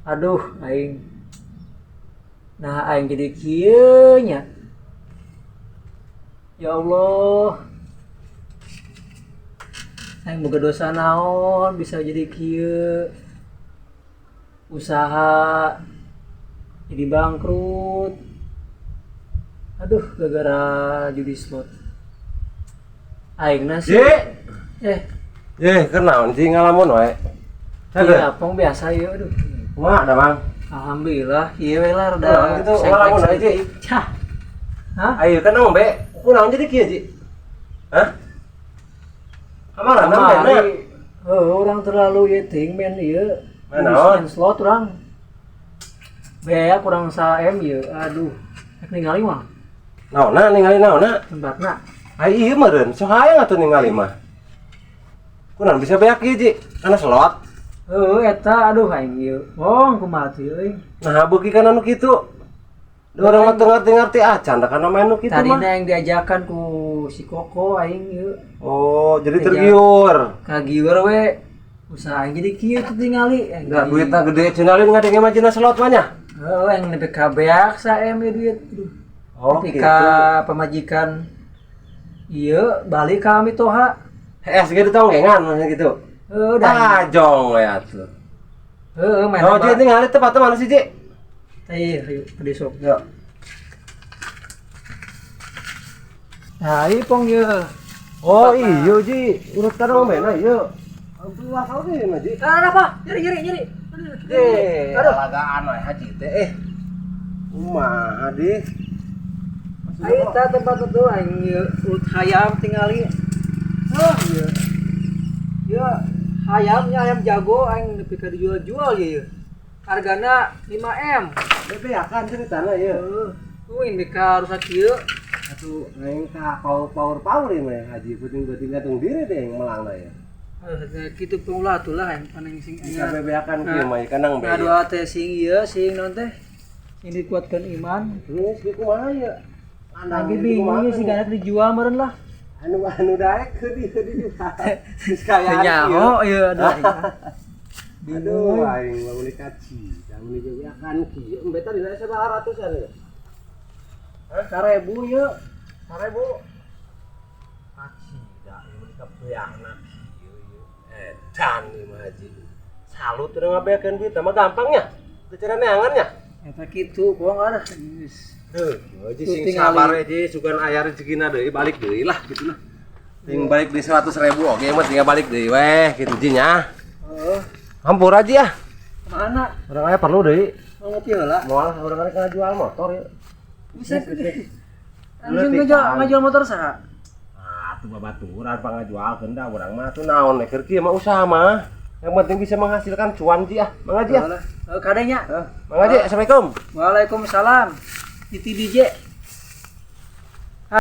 Aduh, aing. Nah, aing jadi kieu nya. Ya Allah. Aing boga dosa naon bisa jadi kieu. Usaha jadi bangkrut. Aduh, gara-gara judi slot. Aing nasi. Ji. Eh, Eh, kenaon sih ngalamun wae? iya, pong biasa ya, aduh. Kumaha da, Mang? Alhamdulillah, iya we lah rada Nah, gitu, ngalamun aja, Ji. Cah. Hah? Ayo kan nembe. Kunaon jadi kieu, Ji? Hah? Kamana nembe? Kamari, heuh, urang terlalu ieu teuing main ieu. Main naon? Main slot urang. Bea kurang sa M ieu. Aduh. Rek ningali mah Naonna ningali naonna? tempatna. Ai ieu meureun, sok hayang atuh ningali mah. Kunaon bisa beak ieu, Ji? Kana slot. Heuh, eta aduh aing ieu. Wong kumaha tuh euy. Nah, beuki kana nu kitu. Da urang mah teu ngarti-ngarti acan da kana main nu kitu mah. Tadina yang diajakan ku si Koko aing ieu. Oh, jadi tergiur. Kagiur we. Usaha aing jadi kieu tuh tingali. Aing Da jadi- duitna gede cenah lain ngadenge mah cenah slot mah nya. Heuh, aing nepi ka beak sa M ieu duit. Aduh. Oh, Ketika pamajikan iya balik ka mitoha. Eh, segitu tonggengan maksudnya gitu. Heuh, dah. Ah, jong we atuh. Heuh, main Oh, apa? Ji ningali tempatnya mana sih, Ji? Iya, ayo ke besok. Ya. Nah, ieu pong ye. Oh, iya, Ji. Urut kana mah mena ieu. Alhamdulillah kau teh mah, Ji. Ah, apa? Nyeri, nyeri, nyeri. Ji, Aduh. alagaan we haji teh eh. Kumaha, Di? Ayo ta tempat itu aing ieu urut hayam tingali. Oh, iya. Ya, hayamnya ayam jago aing nepi ka dijual-jual ye. Hargana 5M. Bebeakan ceritana ieu. Heuh. Tuh ini ka rusak kieu. Atuh aing ka power-power ieu mah haji penting-penting gantung diri deh yang melangna ya. Kitu pong ulah tuh lah yang paling sing Bisa bebeakan kieu mah kanang be. Ngadoa teh sing ieu sing naon teh sing dikuatkan iman. Terus di kumaha ieu? Lagi bingung ya sih gak dijual meureun lah. Anu anu daek keur di dijual. Geus kaya Nyaho ieu aduh. Aduh, aing mah meuni kaci, jangan dibebeakan kieu. Embe tadi na sabaraha ratusan ya? Hah? 1000 ieu. 1000. Kaci da ieu meuni kabeakna kieu ieu. Edan ieu mah haji. Salut udah ngabeakeun duit mah gampangnya. Teu cara neangan nya. Eta kitu bohong ada. Geus. Heuh, haji sing Tingali. sabar we ji sugan aya rezekina deui balik deui lah gitu lah. Ting balik di 100.000 oke mah tinggal balik deui weh gitu ji nya. Heeh. Hampura ji ah. Kemana? Urang aya perlu deui. Mau ngopi heula. Moal urang rek ngajual motor ya. Bisa. Langsung ngajual motor saha? Ah, tuh babaturan pangajualkeun da urang mah tuh naon keur kieu mah usaha mah. Yang penting bisa menghasilkan cuan ji ah. Mangga ji ah. Heeh, kadenya. Heh, mangga ji, Assalamualaikum. Waalaikumsalam. Titi DJ.